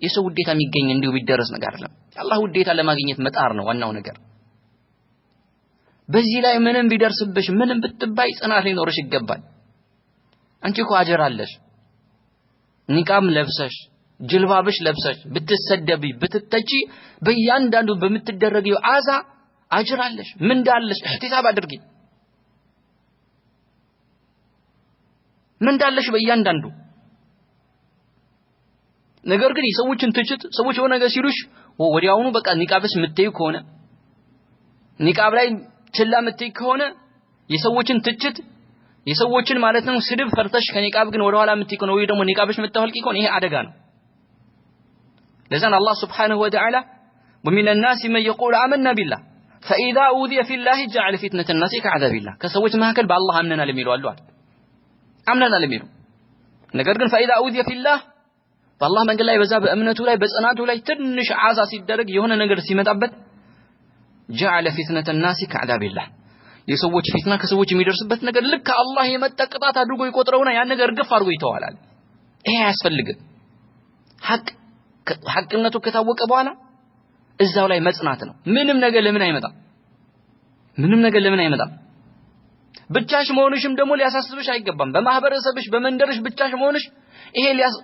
የሰው ውዴታ የሚገኝ እንዲሁ ቢደረስ ነገር አይደለም። የአላህ ውዴታ ለማግኘት መጣር ነው ዋናው ነገር። በዚህ ላይ ምንም ቢደርስብሽ ምንም ብትባይ ጽናት ሊኖርሽ ይገባል። አንቺ እኮ አጀር አለሽ። ኒቃም ለብሰሽ ጅልባብሽ ለብሰሽ ብትሰደቢ ብትተቺ በእያንዳንዱ በምትደረጊው አዛ አጅር አለሽ፣ ምንዳ አለሽ። احتساب አድርጊ። ምንዳ አለሽ በእያንዳንዱ ነገር። ግን የሰዎችን ትችት ሰዎች የሆነ ነገር ሲሉሽ ወዲያውኑ በቃ ኒቃብስ የምትይው ከሆነ ኒቃብ ላይ ችላ የምትይ ከሆነ የሰዎችን ትችት የሰዎችን ማለት ነው ስድብ ፈርተሽ ከኒቃብ ግን ወደኋላ የምትይ ከሆነ ወይ ደግሞ ኒቃብሽ የምታወልቂ ከሆነ ይሄ አደጋ ነው። ለዛን አላህ سبحانه وتعالى ومن الناس من يقول آمنا بالله فإذا أوذي في الله جعل فتنة الناس كعذاب الله። ከሰዎች መካከል በአላህ አምነናል የሚሉ አሉ አይደል? አምነናል የሚሉ ነገር ግን فإذا أوذي في الله በአላህ መንገድ ላይ በዛ በእምነቱ ላይ በጽናቱ ላይ ትንሽ አዛ ሲደረግ የሆነ ነገር ሲመጣበት جعل فتنة الناس كعذاب الله የሰዎች ፊትና ከሰዎች የሚደርስበት ነገር ልክ አላህ የመጣ ቅጣት አድርጎ ይቆጥረውና ያን ነገር ግፍ አድርጎ ይተዋላል። ይሄ አያስፈልግም። ሐቅነቱ ከታወቀ በኋላ እዛው ላይ መጽናት ነው። ምንም ነገር ለምን አይመጣም? ምንም ነገር ለምን አይመጣም? ብቻሽ መሆንሽም ደግሞ ሊያሳስብሽ አይገባም። በማህበረሰብሽ በመንደርሽ ብቻሽ መሆንሽ ይሄ ሊያስ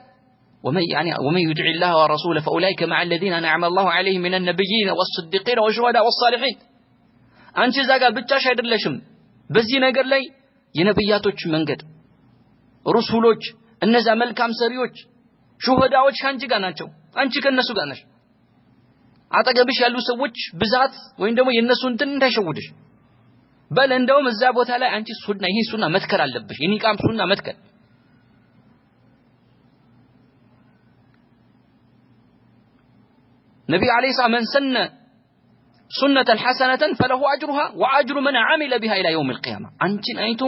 ومن يعني ومن يطع الله ورسوله فأولئك مع الذين أنعم الله عليهم من النبيين والصديقين والشهداء والصالحين። አንቺ እዛ ጋር ብቻሽ አይደለሽም። በዚህ ነገር ላይ የነብያቶች መንገድ ሩሱሎች፣ እነዛ መልካም ሰሪዎች፣ ሹሃዳዎች ካንቺ ጋር ናቸው። አንቺ ከነሱ ጋር ነሽ። አጠገብሽ ያሉ ሰዎች ብዛት ወይም ደግሞ የነሱ እንትን እንዳይሸውድሽ። በል እንደውም እዛ ቦታ ላይ አንቺ ሱና ይሄ ሱና መትከል አለብሽ። የኒቃም ሱና መትከል ነቢ عليه السلام من سن سنة حسنة فله أجرها وأجر من عمل بها إلى يوم القيامة። አንቺን አይቶ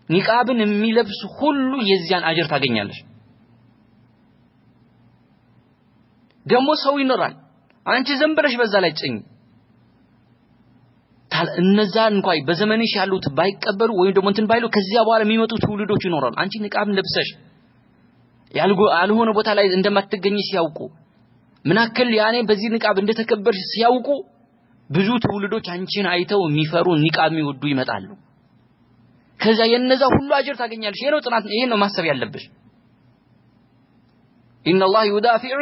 ኒቃብን የሚለብስ ሁሉ የዚያን አጅር ታገኛለሽ። ደግሞ ሰው ይኖራል። አንቺ ዝም ብለሽ በዛ ላይ ጭኝ። እነዛ እንኳን በዘመንሽ ያሉት ባይቀበሉ ወይም ደግሞ እንትን ባይሉ ከዚያ በኋላ የሚመጡ ትውልዶች ይኖራሉ። አንቺ ኒቃብን ለብሰሽ ያልሆነ ቦታ ላይ እንደማትገኝ ሲያውቁ ምናክል ያኔ በዚህ ንቃብ እንደተከበርሽ ሲያውቁ ብዙ ትውልዶች አንቺን አይተው የሚፈሩ ኒቃብ የሚወዱ ይመጣሉ። ከዛ የነዛ ሁሉ አጅር ታገኛለሽ። ይሄ ነው ጥናት፣ ይሄ ነው ማሰብ ያለብሽ። إن الله يدافع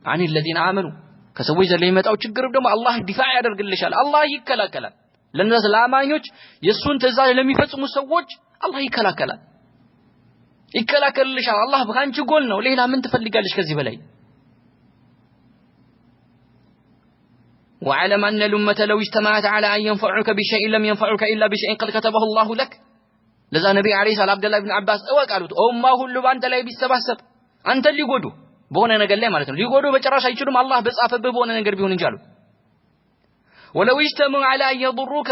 عن الذين آمنوا። ከሰዎች ዘንድ የሚመጣው ችግር ደግሞ አላህ ዲፋዕ ያደርግልሻል። አላህ ይከላከላል። ለነዛ ለአማኞች የሱን ትእዛዝ ለሚፈጽሙ ሰዎች አላህ ይከላከላል፣ ይከላከልልሻል። አላህ ከአንቺ ጎን ነው። ሌላ ምን ትፈልጋለሽ ከዚህ በላይ? واعلم أن الأمة لو اجتمعت على أن ينفعوك بشيء لم ينفعوك إلا بشيء قد كتبه الله لك። ለዛ ነቢ عليه السلام አብደላህ ብን አባስ እወቅ አሉት። ኡማ ሁሉ በአንተ ላይ ቢሰባሰብ አንተን ሊጎዱ በሆነ ነገር ላይ ማለት ነው ሊጎዱ በጭራሽ አይችሉም፣ አላህ በጻፈብህ በሆነ ነገር ቢሆን እንጂ አሉት። ولو اجتمعوا على أن يضروك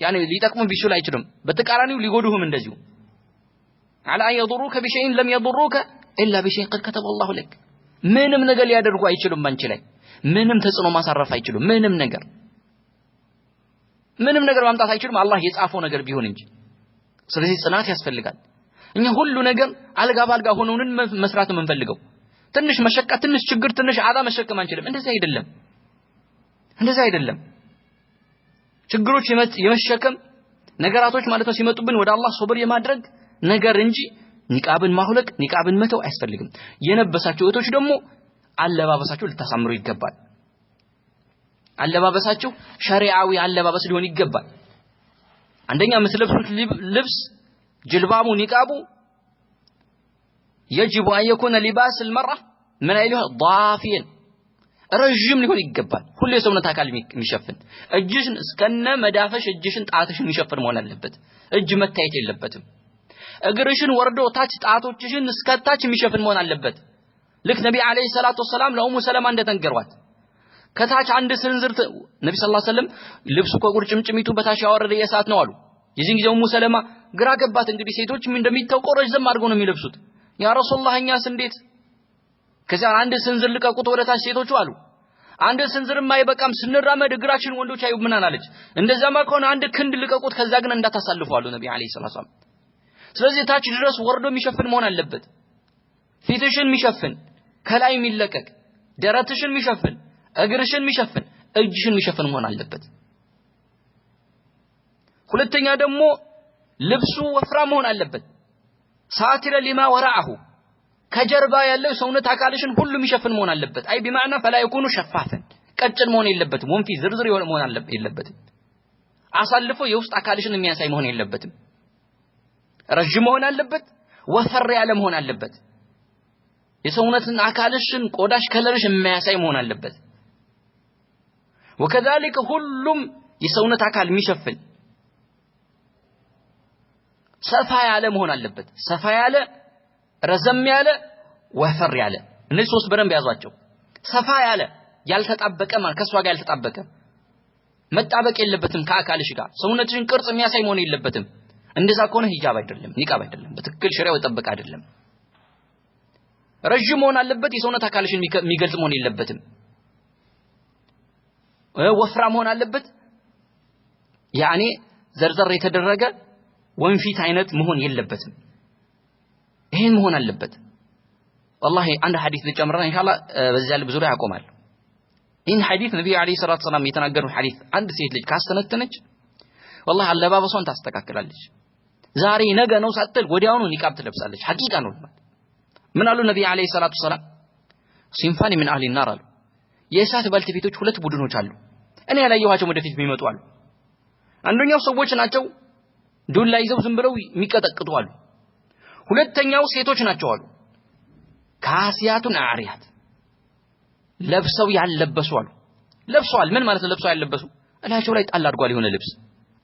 يعني ሊጠቅሙ ቢችሉ አይችሉም፣ በተቃራኒው ሊጎዱህም እንደዚሁ على أن يضروك بشيء لم يضروك إلا بشيء قد كتبه الله لك። ምንም ነገር ሊያደርጉ አይችሉም አንቺ ላይ ምንም ተጽዕኖ ማሳረፍ አይችሉም። ምንም ነገር ማምጣት አይችሉም አላህ የጻፈው ነገር ቢሆን እንጂ። ስለዚህ ጽናት ያስፈልጋል። እኛ ሁሉ ነገር አልጋ ባልጋ ሆነውን መስራት የምንፈልገው ትንሽ መሸቃ፣ ትንሽ ችግር፣ ትንሽ አዛ መሸከም አንችልም። እንደዚህ አይደለም፣ እንደዚህ አይደለም። ችግሮች የመሸከም ነገራቶች ማለት ነው ሲመጡብን ወደ አላህ ሶብር የማድረግ ነገር እንጂ ኒቃብን ማሁለቅ ኒቃብን መተው አያስፈልግም። የለበሳችሁ እህቶች ደግሞ አለባበሳችሁ ልታሳምሩ ይገባል። አለባበሳችሁ ሸሪዓዊ አለባበስ ሊሆን ይገባል። አንደኛ የምትለብሱት ልብስ ጅልባቡ፣ ኒቃቡ يجب أن يكون لباس المرأة ምን አይል ضافيا ረዥም ሊሆን ይገባል። ሁሉ የሰውነት አካል የሚሸፍን እጅሽን እስከነ መዳፈሽ እጅሽን ጣትሽን የሚሸፍን መሆን አለበት። እጅ መታየት የለበትም። እግርሽን ወርዶ ታች ጣቶችሽን እስከ ታች የሚሸፍን መሆን አለበት። ልክ ነቢ عليه الصلاة والسلام ለኡሙ ሰለማ እንደተንገሯት ከታች አንድ ስንዝር ነቢ صلى الله عليه وسلم ልብሱ ከቁርጭምጭሚቱ በታች ያወረደ የእሳት ነው አሉ። የዚህን ጊዜ ኡሙ ሰለማ ግራ ገባት። እንግዲህ ሴቶች እንደሚታወቀው ረዘም አድርገው ነው የሚለብሱት። يا رسول الله እኛስ እንዴት? ከዚያ አንድ ስንዝር ልቀቁት ወደ ታች ሴቶቹ አሉ። አንድ ስንዝርም አይበቃም ስንራመድ እግራችን ወንዶች አይብናን አለች። እንደዛማ ከሆነ አንድ ክንድ ልቀቁት ከዛ ግን እንዳታሳልፉ አሉ ነቢ عليه الصلاة والسلام። ስለዚህ ታች ድረስ ወርዶ የሚሸፍን መሆን አለበት። ፊትሽን የሚሸፍን ከላይ የሚለቀቅ ደረትሽን የሚሸፍን እግርሽን የሚሸፍን እጅሽን የሚሸፍን መሆን አለበት። ሁለተኛ ደግሞ ልብሱ ወፍራም መሆን አለበት። ساترا لما وراءه ከጀርባ ያለው ሰውነት አካልሽን ሁሉ የሚሸፍን መሆን አለበት። أي بمعنى فلا يكون شفافا ቀጭን መሆን የለበትም። ወንፊት ዝርዝር የሆነ መሆን የለበትም። አሳልፎ የውስጥ አካልሽን የሚያሳይ መሆን የለበትም። ረዥም መሆን አለበት። ወፈር ያለ መሆን አለበት። የሰውነትን አካልሽን ቆዳሽ color ሽ የሚያሳይ መሆን አለበት። وكذلك ሁሉም የሰውነት አካል የሚሸፍን ሰፋ ያለ መሆን አለበት። ሰፋ ያለ፣ ረዘም ያለ፣ ወፈር ያለ። እነዚህ ሶስት በደንብ ያዟቸው። ሰፋ ያለ ያልተጣበቀ ማለት ከሷ ጋር ያልተጣበቀ መጣበቅ የለበትም ከአካልሽ ጋር። ሰውነትሽን ቅርጽ የሚያሳይ መሆን የለበትም። እንደዛ ከሆነ ሂጃብ አይደለም፣ ኒቃብ አይደለም፣ በትክክል ሸሪዓው የጠበቀ አይደለም። ረዥም መሆን አለበት። የሰውነት አካልሽን የሚገልጽ መሆን የለበትም። ወፍራም መሆን አለበት። ያኔ ዘርዘር የተደረገ ወንፊት አይነት መሆን የለበትም። ይሄን መሆን አለበት። والله አንድ ሐዲስ ልጨምርና ኢንሻአላህ በዚያ ልብ ዙሪያ አቆማለሁ። ይህን ሐዲስ ነብዩ عليه الصلاة والسلام የተናገሩት ሐዲስ አንድ ሴት ልጅ ካስተነተነች والله አለባበሷን ታስተካክላለች። ዛሬ ነገ ነው ሳትል ወዲያውኑ ኒቃብ ትለብሳለች። حقيقة ነው። ምን አሉ ነብዩ عليه الصلاة والسلام? صنفان من أهل النار አሉ። የእሳት ባልተቤቶች ሁለት ቡድኖች አሉ። እኔ ያላየኋቸው ወደፊት የሚመጡ አሉ። አንደኛው ሰዎች ናቸው፣ ዱላ ይዘው ዝም ብለው የሚቀጠቅጡ አሉ። ሁለተኛው ሴቶች ናቸው አሉ። كاسيات عاريات ለብሰው ያልለበሱ አሉ። ለብሰዋል። ምን ማለት ነው ለብሰው ያልለበሱ? እላቸው ላይ ጣል አድርጓል የሆነ ልብስ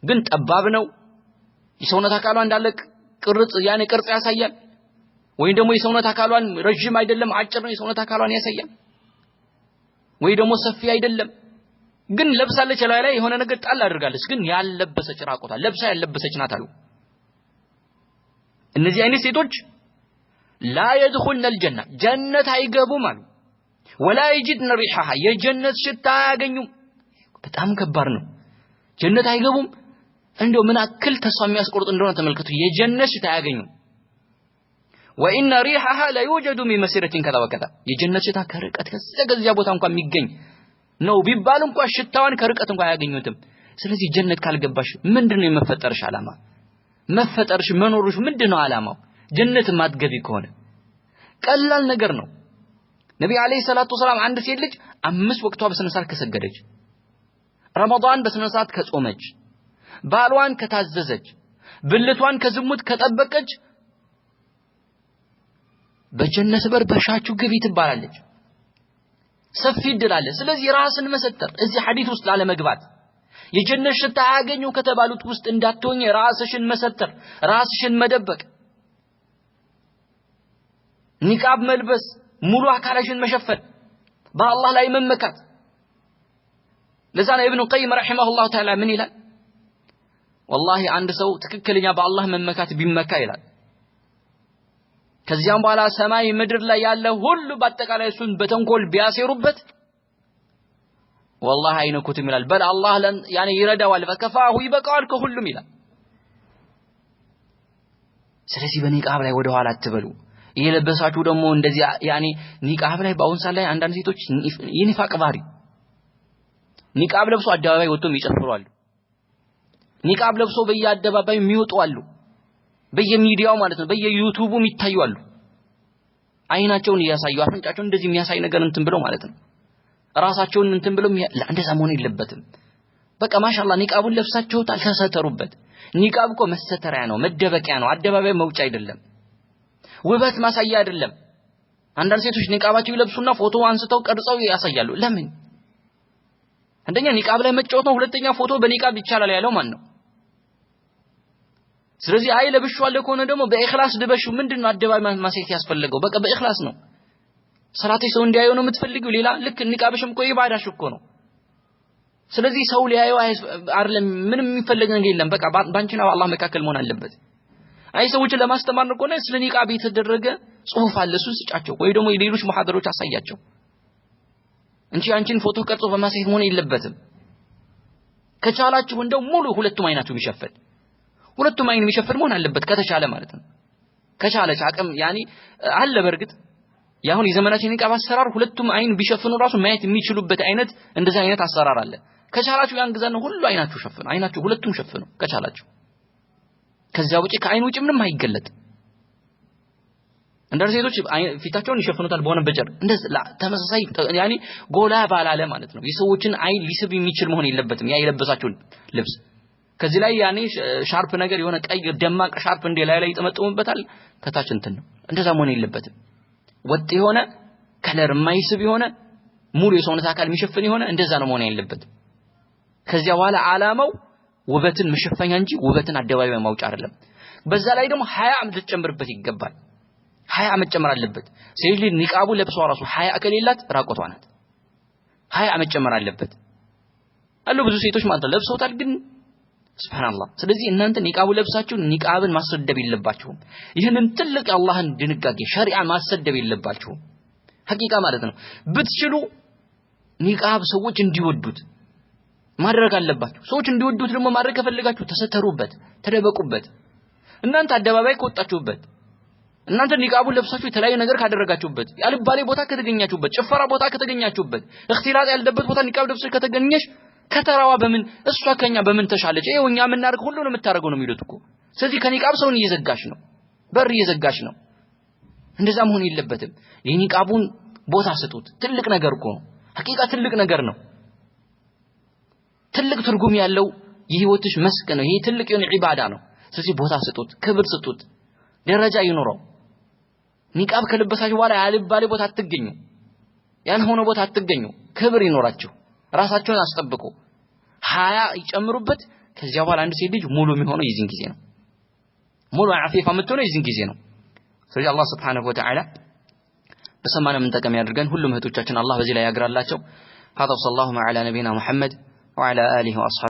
ግን ጠባብ ነው። የሰውነት አካሏ እንዳለ ቅርጽ ያኔ ቅርጽ ያሳያል። ወይ ደግሞ የሰውነት አካሏን ረጅም አይደለም አጭር ነው፣ የሰውነት አካሏን ያሳያል። ወይ ደግሞ ሰፊ አይደለም ግን ለብሳለች፣ ላይ ላይ የሆነ ነገር ጣል አድርጋለች፣ ግን ያልለበሰች ራቆታ ለብሳ ያልለበሰች ናት አሉ። እነዚህ አይነት ሴቶች لا يدخلن الجنة ጀነት አይገቡም አሉ። ولا يجدن ريحها የጀነት ሽታ አያገኙም። በጣም ከባድ ነው። ጀነት አይገቡም። እንደው ምን አክል ተስፋ የሚያስቆርጥ እንደሆነ ተመልከቱ። የጀነት ሽታ አያገኙም። وإن ريحها ليوجد من مسيرة كذا وكذا የጀነት ሽታ ከርቀት ከዚያ ቦታ እንኳን የሚገኝ ነው ቢባል እንኳን ሽታዋን ከርቀት እንኳን አያገኙትም። ስለዚህ ጀነት ካልገባሽ ምንድነው የመፈጠርሽ ዓላማ? መፈጠርሽ መኖርሽ ምንድነው ዓላማው? ጀነት ማትገቢ ከሆነ ቀላል ነገር ነው። ነቢ عليه الصلاة والسلام አንድ ሴት ልጅ 5 ወቅቷ በስነ ስርዓት ከሰገደች፣ ረመዳን በስነ ስርዓት ከጾመች፣ ባሏን ከታዘዘች፣ ብልቷን ከዝሙት ከጠበቀች በጀነት በር በሻችሁ ግቢ ትባላለች። ሰፊ እድል አለ። ስለዚህ ራስን መሰተር እዚህ ሐዲስ ውስጥ ላለመግባት የጀነት ሽታ አያገኙ ከተባሉት ውስጥ እንዳትሆኝ ራስሽን መሰተር፣ ራስሽን መደበቅ፣ ኒቃብ መልበስ፣ ሙሉ አካልሽን መሸፈን፣ በአላህ ላይ መመካት። ለዛ ነው ኢብኑ ቀይም ረሂመሁላሁ ተዓላ ምን ይላል? ወላሂ አንድ ሰው ትክክለኛ በአላህ መመካት ቢመካ ይላል ከዚያም በኋላ ሰማይ ምድር ላይ ያለ ሁሉ በአጠቃላይ እሱን በተንኮል ቢያሴሩበት ወላሂ አይነኩትም ይላል። በል አላህ ያኔ ይረዳዋል፣ ፈከፋሁ ይበቃዋል ከሁሉም ይላል። ስለዚህ በኒቃብ ላይ ወደ ኋላ አትበሉ። እየለበሳችሁ ደግሞ እንደዚህ ያኔ ኒቃብ ላይ በአሁን ሰዓት ላይ አንዳንድ ሴቶች የኒፋቅ ባህሪ ኒቃብ ለብሶ አደባባይ ወጥቶ የሚጨፍሩ አሉ። ኒቃብ ለብሶ በየአደባባዩ የሚወጡ አሉ። በየሚዲያው ማለት ነው፣ በየዩቲዩቡ የሚታዩ አሉ። አይናቸውን እያሳዩ አፍንጫቸውን እንደዚህ የሚያሳይ ነገር እንትን ብለው ማለት ነው። ራሳቸውን እንትን ብለው እንደዛ መሆን የለበትም። በቃ ማሻአላህ ኒቃቡን ለብሳችሁታል፣ ተሰተሩበት። ኒቃብ እኮ መሰተሪያ ነው፣ መደበቂያ ነው፣ አደባባይ መውጫ አይደለም፣ ውበት ማሳያ አይደለም። አንዳንድ ሴቶች ኒቃባቸው ይለብሱና ፎቶ አንስተው ቀርጸው ያሳያሉ። ለምን? አንደኛ ኒቃብ ላይ መጫወት ነው፣ ሁለተኛ ፎቶ በኒቃብ ይቻላል ያለው ማን ነው? ስለዚህ አይ ለብሼዋለሁ ከሆነ ደግሞ በኢኽላስ ልበሹ። ምንድነው አደባባይ ማሳየት ያስፈለገው? በቃ በኢኽላስ ነው። ሰላትሽ ሰው እንዲያየው ነው የምትፈልጊው። ሌላ ልክ ኒቃብሽም እኮ ኢባዳሽ እኮ ነው። ስለዚህ ሰው ሊያየው አይደለም፣ ምንም የሚፈለግ ነገር የለም። በቃ ባንቺና በአላህ መካከል መሆን አለበት። አይ ሰዎችን ለማስተማር ነው ከሆነ ስለ ኒቃብ የተደረገ ጽሁፍ አለ፣ እሱን ስጫቸው፣ ወይ ደግሞ የሌሎች ሙሐደሮች አሳያቸው እንጂ አንቺን ፎቶ ቀርጾ በማሳየት መሆን የለበትም። ከቻላችሁ እንደው ሙሉ ሁለቱም አይናችሁ የሚሸፈን ሁለቱም አይን የሚሸፈን መሆን አለበት ከተቻለ ማለት ነው። ከቻለች አቅም ያኒ አለ። በእርግጥ ያሁን የዘመናችን ኒቃብ አሰራር ሁለቱም አይን ቢሸፍኑ ራሱ ማየት የሚችሉበት አይነት እንደዛ አይነት አሰራር አለ። ከቻላችሁ ያን ግዛን ሁሉ አይናችሁ ሸፍኑ፣ አይናችሁ ሁለቱም ሸፍኑ ከቻላችሁ። ከዚያ ውጪ ከአይን ውጪ ምንም አይገለጥ። አንዳንድ ሴቶች ፊታቸውን ይሸፍኑታል በሆነ በጨርቅ እንደዛ ተመሳሳይ ያኒ ጎላ ባላለ ማለት ነው። የሰዎችን አይን ሊስብ የሚችል መሆን የለበትም ያ የለበሳችሁን ልብስ። ከዚህ ላይ ያኔ ሻርፕ ነገር የሆነ ቀይ ደማቅ ሻርፕ እንደ ላይ ላይ ይጠመጥሙበታል፣ ከታች እንትን ነው። እንደዛ መሆን የለበትም። ወጥ የሆነ color የማይስብ የሆነ ሙሉ የሰውነት አካል የሚሸፍን የሆነ እንደዛ ነው መሆን ያለበት። ከዚያ በኋላ ዓላማው ውበትን መሸፈኛ እንጂ ውበትን አደባባይ ማውጫ አይደለም። በዛ ላይ ደግሞ ሀያ ልትጨምርበት ይገባል። ሀያ መጨመር አለበት። ሴት ልጅ ኒቃቡ ለብሷ ራሱ ሀያ ከሌላት ራቆቷ ናት። ሀያ መጨመር አለበት። አሉ ብዙ ሴቶች ማለት ነው ለብሰውታል፣ ግን ሱብሃንአላህ። ስለዚህ እናንተ ኒቃቡ ለብሳችሁ ኒቃብን ማሰደብ የለባችሁም። ይህንን ትልቅ የአላህን ድንጋጌ ሸሪዓ ማሰደብ የለባችሁም። ሐቂቃ ማለት ነው። ብትችሉ ኒቃብ ሰዎች እንዲወዱት ማድረግ አለባችሁ። ሰዎች እንዲወዱት ደግሞ ማድረግ ከፈለጋችሁ ተሰተሩበት፣ ተደበቁበት። እናንተ አደባባይ ከወጣችሁበት፣ እናንተ ኒቃቡን ለብሳችሁ የተለያዩ ነገር ካደረጋችሁበት፣ ያልባሌ ቦታ ከተገኛችሁበት፣ ጭፈራ ቦታ ከተገኛችሁበት፣ እክቲላጥ ያለበት ቦታ ኒቃብ ለብሰሽ ከተገኘሽ ከተራዋ በምን እሷ ከኛ በምን ተሻለች? ይኸው እኛ የምናደርገው ሁሉ ነው የምታደርገው ነው የሚሉት እኮ። ስለዚህ ከኒቃብ ሰውን እየዘጋሽ ነው፣ በር እየዘጋሽ ነው። እንደዛ መሆን የለበትም። የኒቃቡን ቦታ ስጡት። ትልቅ ነገር እኮ ነው። ሐቂቃ ትልቅ ነገር ነው። ትልቅ ትርጉም ያለው የህይወትሽ መስክ ነው። ይሄ ትልቅ የሆነ ዒባዳ ነው። ስለዚህ ቦታ ስጡት፣ ክብር ስጡት፣ ደረጃ ይኑረው። ኒቃብ ከለበሳችሁ በኋላ ያልባሌ ቦታ አትገኙ፣ ያልሆነ ቦታ አትገኙ። ክብር ይኖራችሁ፣ ራሳቸውን አስጠብቁ። ሀያ ይጨምሩበት። ከዚያ በኋላ አንድ ሴት ልጅ ሙሉ የሚሆነው የዚህን ጊዜ ነው። ሙሉ አፊፋ የምትሆነው የዚህን ጊዜ ነው። ስለዚህ አላህ ስብሐነሁ ወተዓላ በሰማነው የምንጠቀም ያድርገን። ሁሉም እህቶቻችን አላህ በዚህ ላይ ያግራላቸው። هذا وصلى الله على نبينا محمد وعلى آله وأصحابه.